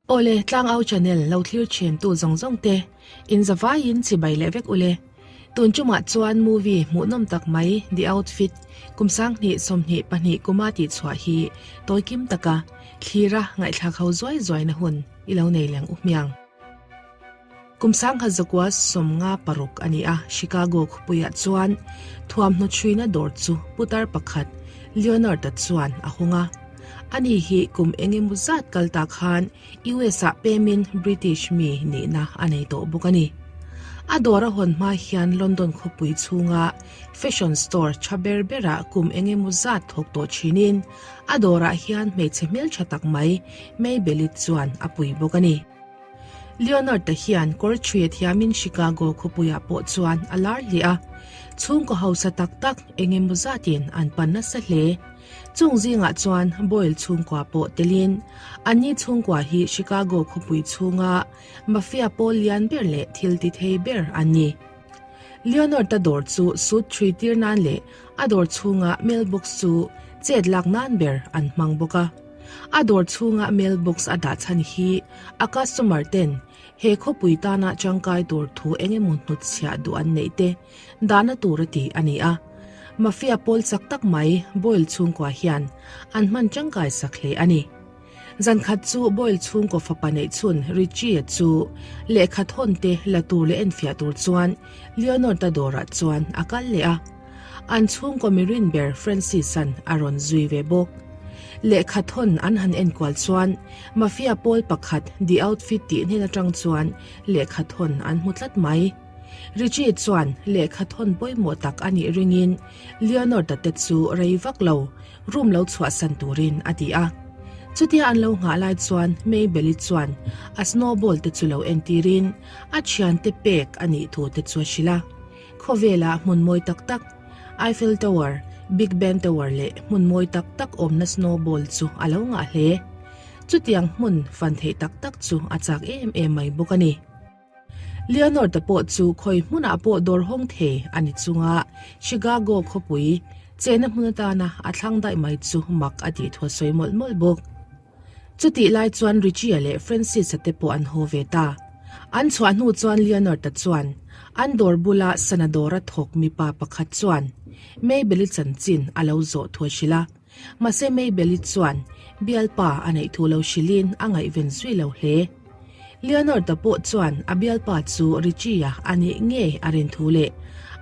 Awle, Tlangau Channel lo thlir thin tu zawng zawng te, in zavaiin chibai leh vek ule. Tun tumah chuan movie hmuhnawm tak mai The Outfit kum 20 22 kuma tih chhuah hi tawi kim taka thlira ngaihthlak ho zuai zuaina hun i lo nei leng u hmiang. Kum 1956 a ni a, Chicago khawpuiah chuan thuamhnaw chhuina dawr chu putar pakhat Leonard-a chuan a hawng a. Ani hi kum eng emaw zat kal ta khan US-ah pemin British mi nihna a nei tawh bawk a ni. A dawr a hawn hma hian London khawpui chhunga fashion store tha ber berah kum eng emaw zat thawk tawh thinin a dawrah hian hmeichhe hmeltha tak mai Maybelline chuan a pui bawk a ni. Leonard-a hian kawr chhui a thiamin Chicago khawpuiah pawh chuan a lar hle a, chhungkaw hausa tak tak eng emaw zatin an pan nasa hle. Chung zingah chuan Boyle chhungkua pawh telin, anni chhungkua hi Chicago khawpui chhunga mafia pawl lian ber leh thil ti thei ber an ni. Leonard-a dawr chu suit chhui tir nan leh a dawr chhunga mailbox chu chet lak nan ber an hmang bawk a. A dawr chhunga mailbox a dah chhan hi a customer ten he khawpui tana tangkai tur thu eng emaw hnutchhiah duh an neih te dahna tur a ti a ni a. Mafia pawl chak tak mai Boyle chhungkua hian an hman tangkai sak hle a ni. Zan khat chu Boyle chhungkaw fapa neih chhun Richie-a chu lehkha thawn te la tur leh enfiah tur chuan Leonard-a dawrah chuan a kal leh a. An chhungkaw mirin ber Francis-a'n a rawn zui ve bawk. Lehkha thawn an han enkual chuan Mafia pawl pakhat The Outfit tih hnen atang chuan lehkha thawn an hmu tlat mai. Richie chuan lehkha thawn pawimawh tak a nih ringin Leonard-a te chu rei vak lo room lo chhuahsan turin a ti a. Chutia an lo nghah lai chuan Maybelli chuan a snowball te chu lo entirin a thiante pek a nih thu te chu a hrilh a. Khawvela hmun mawi tak tak, Eiffel Tower, Big Ben Tower leh hmun mawi tak tak awmna snowball chu a lo ngah hle. Chutiang hmun fan theih tak tak chu a chak em em mai bawk a ni. Leonard-a pawh chu khawi hmunah pawh dawr hawng thei a ni chunga Chicago khawpui chehna hmun atana a thlang daih mai chu mak a tih thu a sawi mawlh mawlh bawk. Chutih lai chuan Richie-a leh Francis-a te pawh an haw ve ta. An chhuah hnu chuan Leonard-a chuan an dawr bula sana dawra thawk mipa pakhat chuan Maybelli chanchin a lo zawh thu a hrilh a. Mahse Maybelli chuan bialpa a neih thu lo hrilhin a ngaihven zui lo hle. Leonard-a pawh chuan a bialpa chu Richie-a a nih ngei a rin thu leh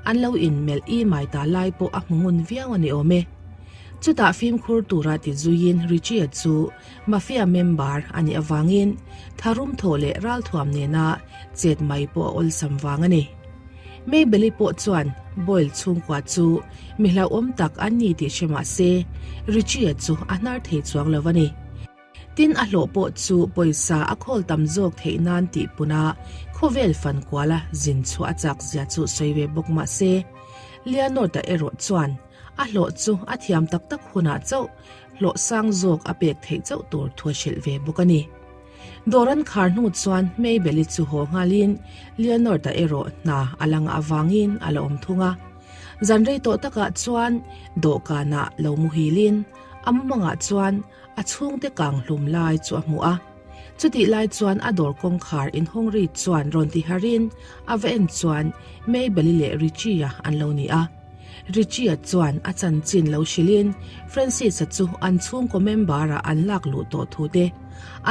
an lo inmelh i mai ta lai pawh a hmu ngun viau a ni awm e. Chutah fimkhur tura ti zuiin Richie-a chu Mafia member a nih avangin tharum thawh leh ralthuam nena chet mai pawh a awlsam vang a ni. Maybelli pawh chuan Boyle chhungkua chu mi hlauhawm tak an ni tih hre mah se, Richie-a chu a hnar thei chuang lo a ni. Tin, a hlawh pawh chu pawisa a khawl tam zawk theih nan tih puna khawvel fan kuala zin chhuah a chak zia chu sawi ve bawk mah se, Leonard-a erawh chuan a hlawh chu a thiam tak tak hunah chauh hlawh sang zawk a pek theih chauh tur thu a hrilh ve bawk a ni. Dawr an khar hnu chuan Maybelli chu haw nghalin Leonard-a erawh hna a la ngah avangin a la awm thung a. Zan rei tawh takah chuan dawhkanah lo muhilin a mumangah chuan a chhungte kang hlum lai chu a hmu a. Chutih lai chuan a dawr kawngkhar inhawng ri chuan rawn ti harin a va en chuan Maybelli leh Richie-a an lo ni a. Richie-a chuan a chanchin lo hrilhin Francis-a chu an chhungkaw member-ah an lak luh tawh thu te,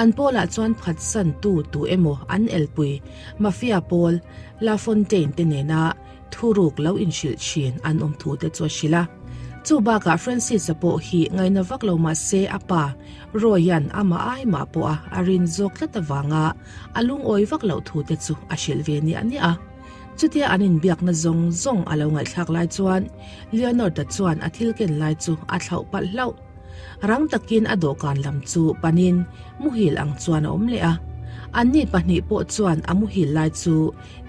an pawlah chuan phatsan tu tu emaw an elpui Mafia pawl La Fontaine te nena thuruk lo inhrilh thin an awm thu te chu a hrilh a. Chu bakah Francis-a pawh hi ngaina vak lo mah se a pa Roy-a'n amah ai mah pawha a rin zawk tlat avanga a lungawi vak loh thu te chu a hrilh ve niah niah a. Chutia an inbiakna zawng zawng a lo ngaihthlak lai chuan Leonard-a chuan a thil ken lai chu a thlauh palh hlauh. Rang takin a dawhkan lam chu panin muhil ang chuan a awm leh a. Anni pahnih pawh chuan a muhil lai chu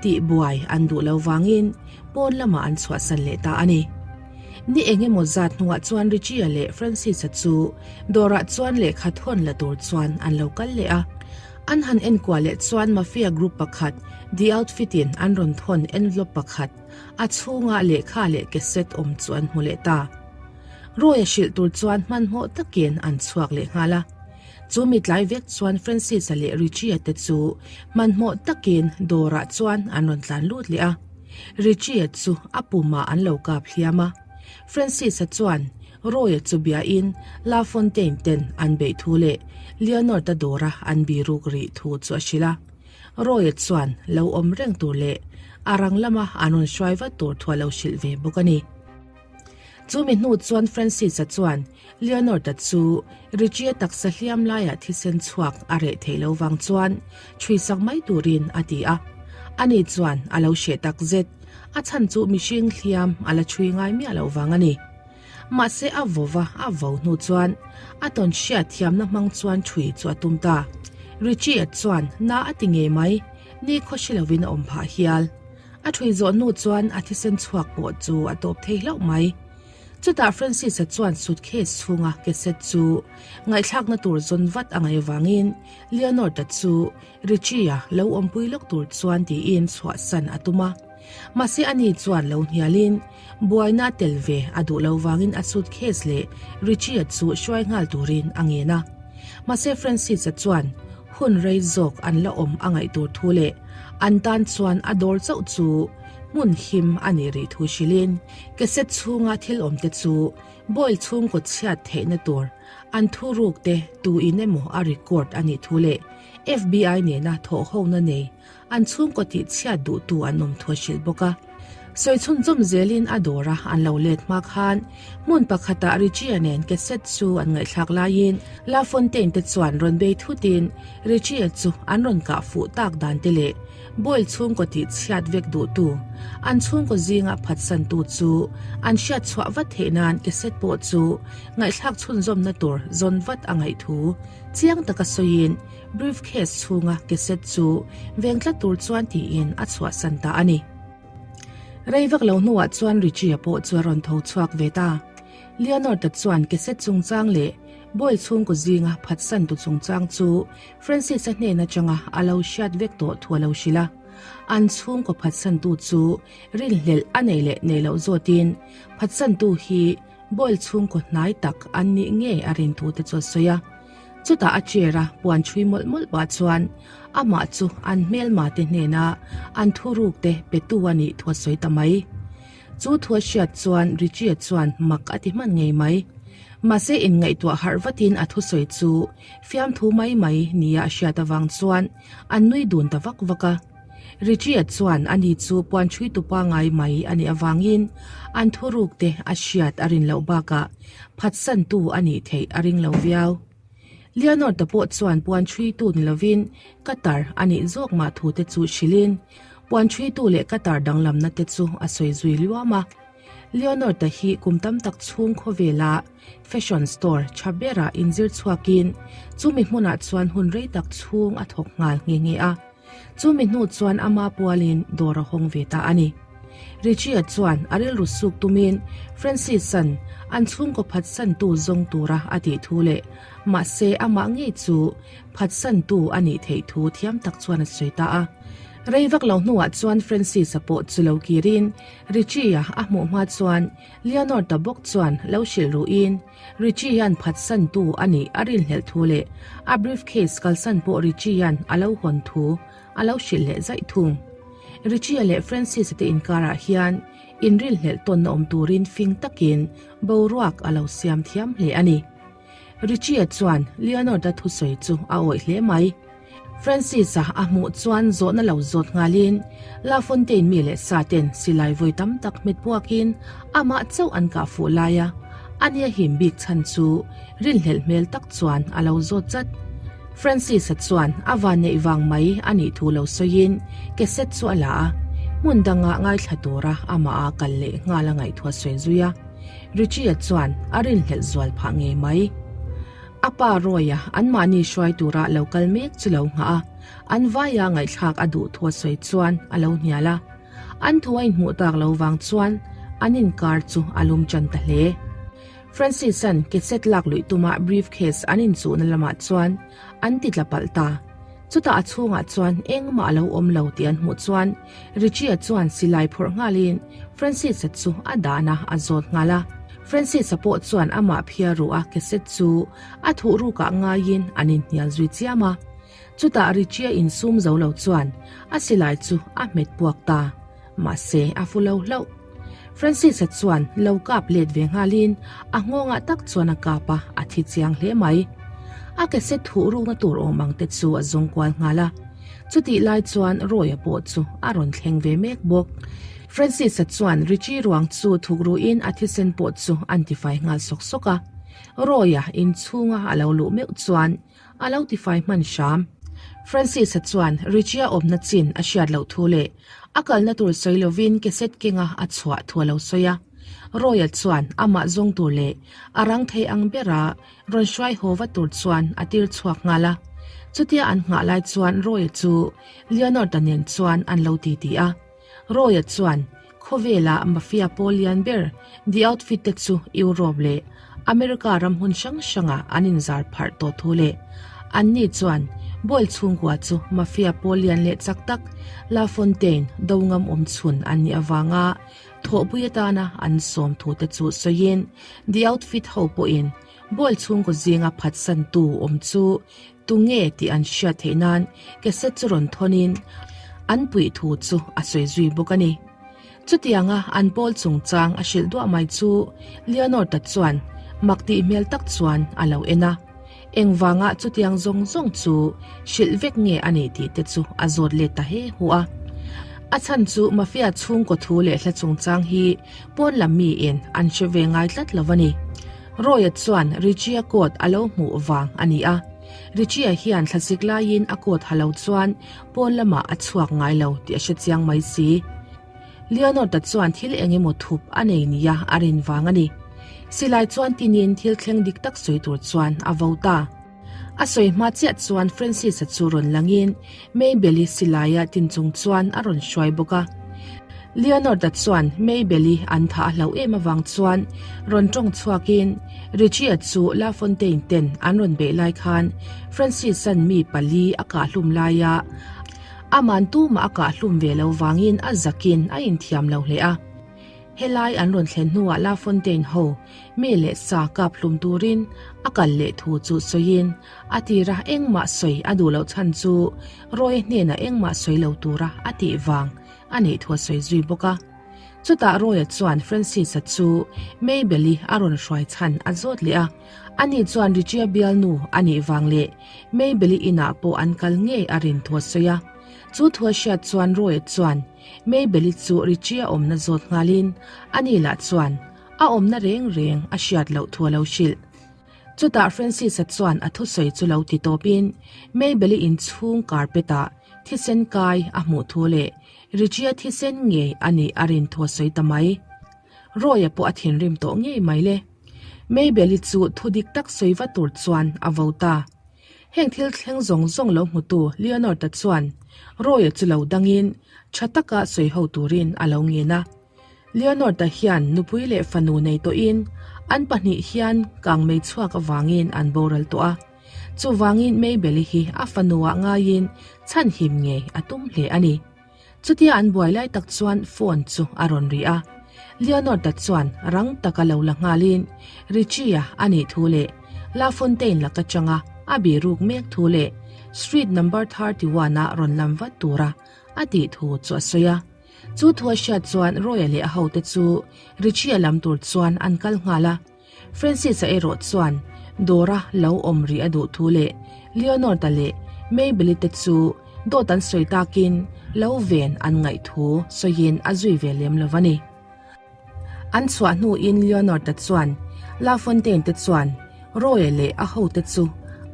tihbuai an duh lo vangin pawn lamah an chhuahsan leh ta a ni. Ni eng emaw zat hnuah chuan Richie-a leh Francis-a chu dawrah chuan lehkha thawn la tur chuan an lo kal leh a. An han enkuah leh chuan Mafia group pakhat, The Outfit-in an rawn thawn envelope pakhat, a chhunga lehkha leh cassette awm chu an hmu leh ta. Roy-a hrilh tur chuan hmanhmawh takin an chhuak leh nghal a. Chu mi tlai vek chuan Francis-a leh Richie-a te chu hmanhmawh takin dawrah chuan an rawn tlan lut leh a. Richie-a chu a pumah an lo kap hliam a. Francis-a chuan Roy-a chu biain La Fontaine ten an beih thu leh Leonard-a dawra an biruk rih thu chu a hrilh a. Roy-a chuan lo awm reng tur leh a rang lama an rawn hruai vat tur thu a lo hrilh ve bawk a ni. Chumi hnu chuan Francis-a chuan Leonard-a chu Richie-a taksa hliam laiah thisen chhuak a reh theih lo vang chuan chhuisak mai turin a ti a. Ani chuan a lo hreh tak zet, a chhan chu mihring hliam a la chhui ngai miah loh vang a ni. Mahse a vo va a vo hnu chuan a tawn hriat thiamna hmang chuan chhui chu a tum ta. Richie-a chuan na a ti ngei mai, ni khaw hre lovin a awm phah hial. A ṭhui zawh hnu chuan a thisen chhuak pawh chu a tawp thei hlauh mai. Chutah Francis-a chuan suitcase chhunga cassette chu ngaihthlakna tur zawn vat a ngaih avangin Leonard-a chu Richie-a lo awmpui lawk tur chuan tiin chhuahsan a tum a. Mahse ani chuan lo hnialin buaina a tel ve a duh lo vangin a suitcase leh Richie-a chu hruai nghal turin a ngen a. Mahse Francis-a chuan hun rei zawk an la awm a ngaih tur thu leh an tan chuan a dawr chauh chu hmun him a nih rih thu hrilhin cassette chhunga thil awm te chu Boyle chhungkaw chhiat theihna tur an thuruk te tu in emaw a record a nih thu leh FBI nena thawhhona nei An chhungkaw tih chhiat duhtu an awm thu a hrilh bawk a. Sawi chhunzawm zelin a dawra an lo let hma khan hmun pakhatah Richie-a nen cassette chu an ngaihthlak laiin La Fontaine te chuan rawn bei thutin Richie-a chu an rawn kah fuh tak dan te leh Boyle chhungkaw tih chhiat vek duhtu an chhungkaw zinga phatsantu chu an hriat chhuah vat theih nan cassette pawh chu ngaihthlak chhunzawmna tur zawn vat a ngaih thu chiang taka sawiin Briefcase chhunga cassette chu veng tlat tur chuan tiin a chhuahsan ta a ni. Rei vak lo hnuah chuan Richie-a pawh chu a rawn tho chhuak ve ta. Leonard-a chuan cassette chungchang leh Boyle chhungkaw zinga phatsantu chungchang chu Francis-a hnen atanga a lo hriat vek tawh thu a lo hrilh a. An chhungkaw phatsantu chu rinhlelh a nei leh nei loh zawtin phatsantu hi Boyle chhungkaw hnai tak an nih ngei a rin thu te chu a sawi a. Chutah a chair a puan chhui mawlh mawlh pah chuan amah chu an hmelma te hnena an thuruk te petu a nih thu a sawi ta mai. Chu thu a hriat chuan Richie chuan mak a ti hman ngei mai. Mahse inngaihtuah harh vatin a thusawi chu fiamthu mai mai nia a hriat avang chuan an nui dun ta vak vak a. Richie chuan ani chu puan chhui tu pangai mai a nih avangin an thuruk te a hriat a rin loh bakah phatsantu a nih theih a ring lo viau. Leonard-a pawh chuan puan chhuitu ni lovin Qatar a nih zawk mah thu te chu hrilhin puan chhuitu leh Qatar danglamna te chu a sawi zui luam a. Leonard-a hi kum tam tak chhung khawvela fashion store tha berah inzir chhuakin chumi hmunah chuan hun rei tak chhung a thawk nghal nghe nghe a. Chumi hnu chuan ama pualin dawr a hawng ve ta a ni. Richie-a chuan a rilru suk tumin Francis-a'n an chhungkaw phatsantu zawng tura a tih thu leh mahse amah ngei chu phatsantu a nih theih thu thiam tak chuan a sawi ta a. Rei vak lo hnuah chuan Francis-a pawh chu lo kirin Richie-a a hmuh hma chuan Leonard-a bawk chuan lo hrilh ruhin Richie-a'n phatsantu a nih a rinhlelh thu leh a briefcase kalsan pawh Richie-a'n a lo hawn thu a lo hrilh leh zaih thung. Richie-a leh Francis-a te inkarah hian inrinhlelh tawnna awm turin fing takin boruak a lo siam thiam hle a ni. Richie-a chuan Leonard-a thusawi chu a awih hle mai. Francis-a a hmuh chuan zawhna lo zawt nghalin La Fontaine mi leh sa ten silai vawi tam tak hmet puakin amah chauh an kah fuh lai a, ani a him bik chhan chu rinhlelh hmel tak chuan a lo zawt chat. Francis-a chuan a van neih vang mai a nih thu lo sawiin cassette chu a la a, hmun danga ngaithla tura amah a kal leh nghal a ngaihthua sawi zui a. Richie-a chuan a rinhlelh zual phah ngei mai. A pa Roy-a anmahni hruai tura lo kal mek chu lo nghah a, an vaia ngaihthlak a duh thu a sawi chuan a lo hnial a. An thu a inhmuh tak lo vang chuan an inkar chu a lum tan ta hle. Francis-a'n cassette lak luih tuma briefcase an inchuhna lamah chuan an ti tla palh ta. Chutah a chhungah chuan engmah a lo awm lo tih an hmuh chuan Richie-a chuan silai phawrh nghalin Francis-a chu a dahna a zawt nghal a. Francis-a pawh chuan amah phiar ruh a cassette chu a thuh rukah ngaiin an inhnial zui chiam a. Chutah Richie-a insum zo lo chuan a silai chu a hmet puak ta. Mahse, a fu lo hlauh. Francis-a chuan lo kap let ve nghalin a nghawngah tak chuan a kap a, a thi chiang hle mai. A cassette thuh rukna tur awm ang te chu a zawng kual nghal a. Chutih lai chuan Roy-a pawh chu a rawn thleng ve mek bawk. Francis-a chuan Richie ruang chu thuk ruhin a thisen pawh chu an tifai nghal sawk sawk a. Roy-a inchhunga a lo luh meuh chuan a lo tifai hman hram. Francis-a chuan Richie-a awmna chin a hriat loh thu leh a kalna tur sawi lovin cassette kenga a chhuah thu a lo sawi a. Roy-a chuan amah zawng tur leh a rang thei ang bera Rawn hruai haw va tur chuan a tir chhuak nghal a. Chutia an nghah lai chuan Roy-a chu Leonard-a nen chuan an lo ti ti a. Roy-a chuan, Khawvela mafia pawl lian ber The Outfit te chu Europe leh America ram hmun hrang hrangah an inzar pharh tawh thu leh anni chuan Boyle chhungkua chu mafia pawl lian leh chak tak La Fontaine do ngam awm chhun an nih avanga Thawhpui atana an sawm thu te chu sawiin The Outfit ho pawhin ball chhungkaw zinga phatsantu awm chu tunge tih an hriat theih nan cassette chu rawn thawnin an puih thu chu a sawi zui bawk a ni. Chutianga an pawl chungchang a hrilh duah mai chu Leonard-a chuan mak tih hmel tak chuan a lo en a. Engvanga chutiang zawng zawng chu hrilh vek nge a nih tih te chu a zawt let ta he hu a. A chhan chu Mafia chhungkaw thu leh hla chungchang hi pawn lam miin an hre ve ngai tlat lo a ni. Roy-a chuan Richie-a coat a lo hmuh vang a ni a. Richie-a hian thlasik laiin a coat ha lo chuan pawn lamah a chhuak ngai lo tih a hre chiang mai si. Leonard-a chuan thil eng emaw thup a nei nia a rin vang a ni. Silai chuan tinin thil thleng dik tak sawi tur chuan a vo ta. A sawi hma chiah chuan Francis-a chu rawn langin Mabel-i silaia tin chung chuan a rawn hruai bawk a. Leonard-a chuan Mabel-i an thah a hlauh em avang chuan rawn tawng chhuakin Richie-a chu La Fontaine ten an rawn beih lai khan Francis-a'n mi pali a kahhlum laia Aman tumah a kah hlum ve lo vangin a zakin a inthiam lo hle a. Helai an rawn thlen hnuah La Fontaine ho mi leh sa kap hlum turin a kal leh thu chu sawiin a tira engmah sawi a duh loh chhan chu Roy hnenah engmah sawi lo tura a tih vang a nih thu a sawi zui bawk a. Chutah Roy-a chuan Francis-a chu Mabel-i a rawn hruai chhan a zawt leh a, ani chuan Richie-a bialnu a nih vang leh Mabel-i inah pawh an kal ngei a rin thu a sawi a. Chu thu a hriat chuan Roy-a chuan Mabel-i chu Richie-a awmna zawt nghalin ani lah chuan a awmna reng reng a hriat loh thu a lo hrilh. Chutah Francis-a chuan a thusawi chu lo ti tawpin Mabel-i inchhung carpet-ah thisen kai a hmuh thu leh Richie-a thisen ngei a nih a rin thu a sawi ta mai. Roy-a pawh a thinrim tawh ngei mai le. Mabel-i chu thu dik tak sawi va tur chuan a vo ta. Heng thil thleng zawng zawng lo hmutu Leonard-a chuan Roy-a chu lo dangin tha taka sawi ho turin a lo ngen a. Leonard-a hian nupui leh fanu nei tawhin an pahnih hian kangmei chhuak avangin an boral tawh a. Chuvangin Mabel-i hi a fanuah ngaiin chhanhim ngei a tum hle a ni. Chutia an buai lai tak chuan phone chu a rawn ri a. Leonard-a chuan rang taka lo la nghalin Richie-a a nih thu leh La Fontaine laka changa a biruk mek thu leh Street number 31 a rawn lam vat tura a tih thu chu a sawi a. Chu thu a hriat chuan Roy-a leh a hote chu Richie-a lam tur chuan an kal nghal a. Francis-a erawh chuan Dora lo awm rih a duh thu leh Leonard-a leh Mabel-i te chu dawt an sawi takin lo ven an ngaih thu sawiin a zui ve lem lo a ni. An chhuah hnuin Leonard-a chuan La Fontaine te chuan Roy-a leh a hote chu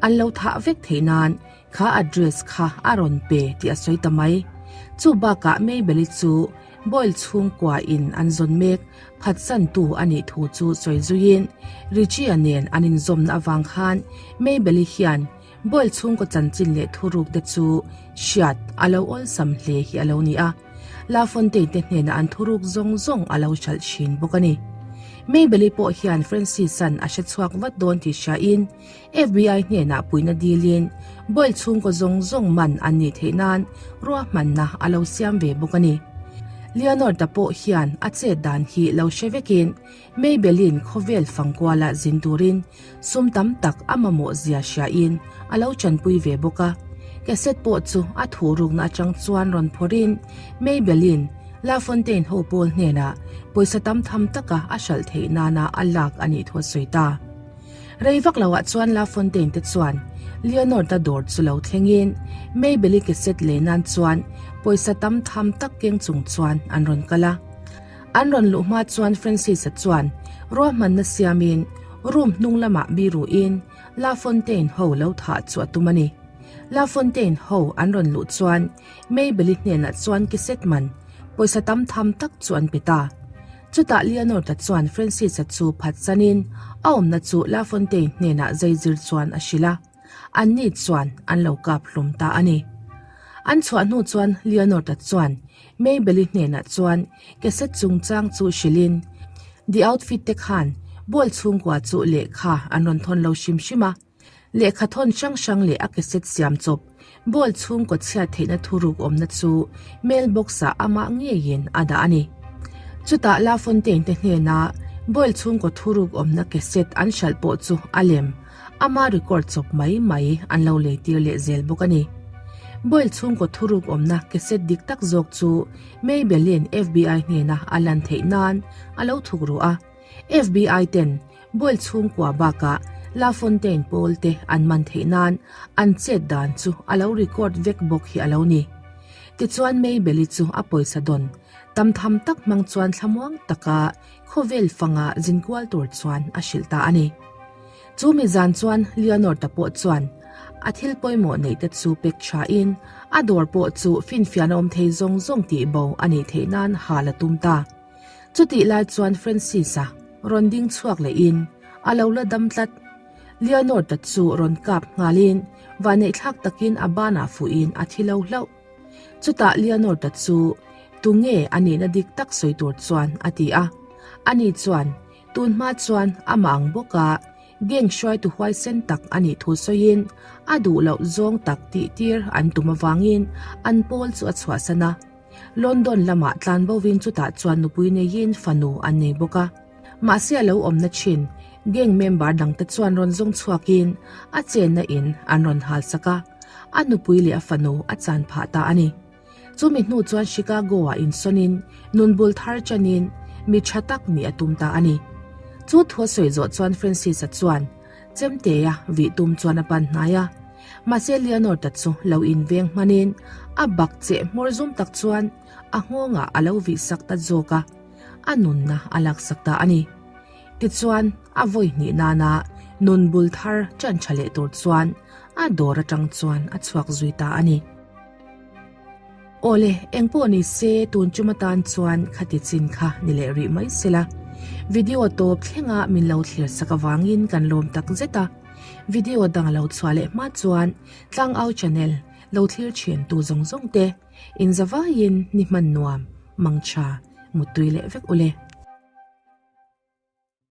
an lo thah vek theih nan Kha address kha a rawn pe tih a sawi ta mai. Chu bakah Mabel-i chu Boyle chhungkua in an zawn mek phatsantu a nih thu chu sawi zuiin Richie-a nen an inzawmna avang khan Mabel-i hian Boyle chhungkaw chanchin leh thuruk te chu hriat a lo awlsam hle hi a lo ni a. La Fontaine te hnenah an thuruk zawng zawng a lo hralh thin bawk a ni. Mabel-i pawh hian Francis-a'n a hre chhuak vat dawn tih hriain FBI hnenah puihna dilin Boyle chhungkaw zawng zawng man an nih theih nan ruahmanna a lo siam ve bawk a ni. Leonard-a pawh hian a chet dan hi lo hre vekin Maybelline khawvel fangkuala zin turin sum tam tak a mamawh zia hriain a lo chanpui ve bawk a. Cassette pawh chu a thuhrukna atang chuan rawn phawrhin Maybelline La Fontaine ho pawl hnenah pawisa tam tham taka a hralh theih nana a lak a nih thu a sawi ta. Rei vak loah chuan La Fontaine te chuan Leonard-a dawr chu lo thlengin Maybelline cassette lei nan chuan pawisa tam tham tak keng chung chuan an rawn kal a. An rawn luh hma chuan Francis-a chuan ruahmanna siamin room hnung lamah biruin La Fontaine ho lo thah chu a tum a ni. La Fontaine ho an rawn luh chuan Maybelline hnenah chuan cassette man pawisa tam tham tak chu an pe ta. Chutah Leonard-a chuan Francis-a chu phatsanin a awmna chu La Fontaine hnenah zaizir chuan a hrilh a, anni chuan an lo kap hlawm ta a ni. An chhuah hnu chuan Leonard-a chuan Maybelline hnenah chuan cassette chungchang chu hrilhin The Outfit te khan ball chhungkua chu lehkha an rawn thawn lo hrim hrim a. Lehkha thawn hrang hrang leh a cassette siam chawp, ball chhungkaw chhiat theihna thuruk awmna chu mail box ah amah ngeiin a dah a ni. Chutah La Fontaine te hnena ball chhungkaw thuruk awmna cassette an hralh pawh chu a lem, ama record chawp mai mai an lo leitir leh zel bawk a ni. Ball chhungkaw thuruk awmna cassette dik tak zawk chu Maybelline FBI hnena a lan theih nan a lo thuk ru a. FBI ten Boyle chhungkua bakah La Fontaine pawl te an man theih nan an chet dan chu a lo record vek bawk hi a lo ni. Tichuan Maybelli chu a pawisa dawn tam tham tak hmang chuan thlamuang taka khawvel fanga zinkual tur chuan a hrilh ta a ni. Chu mi zan chuan Leonard-a pawh chuan a thil pawimawh neih te chu pek thain a dawr pawh chu finfiahna awm thei zawng zawng tih bo a nih theih nan hal a tum ta. Chutih lai chuan Francis-a rawn ding chhuak lehin a lo la dam tlat. Leonard-a chu rawn kap nghalin vanneihthlak takin a banah fuhin a thi lo hlauh. Chutah Leonard-a chu tunge a nihna dik tak sawi tur chuan a ti a. Ani chuan tun hma chuan amah ang bawka gang hruaitu huaisen tak a nih thu sawiin a duh loh zawng tak tihtir an tum avangin an pawl chu a chhuahsan a. London lamah tlan bovin chutah chuan nupui neiin fanu an nei bawk a. Mahse a lo awmna thin gang member dangte chuan rawn zawng chhuakin a chenna in an rawn halsak a, a nupui leh a fanu a chan phah ta a ni. Chumi hnu chuan Chicago-ah insawnin nun bul thar chanin mi tha tak nih a tum ta a ni. Chu thu a sawi zawh chuan Francis-a chuan Chemtea vih tum chuan a pan hnai a. Mahse Leonard-a chu lo inveng hmanin a bak cheh hmawr zum tak chuan a nghawngah a lo vih sak ta zawk a, a nunna a laksak ta a ni. Tichuan, a vawi hnih nana nun bul thar ṭan ṭha leh tur chuan a dawr aṭang chuan a chhuak zui ta a ni. Awle, engpawh ni se tun tum atan chuan khati chin kha ni leh rih mai sela. Video tawp thlenga min lo thlir sak avangin kan lawm tak zet a. Video dang a lo chhuah leh hma chuan Tlangau channel lo thlir thin tu zawng zawng te inzavaiin ni hman nuam, mangtha, muttui leh vek ule.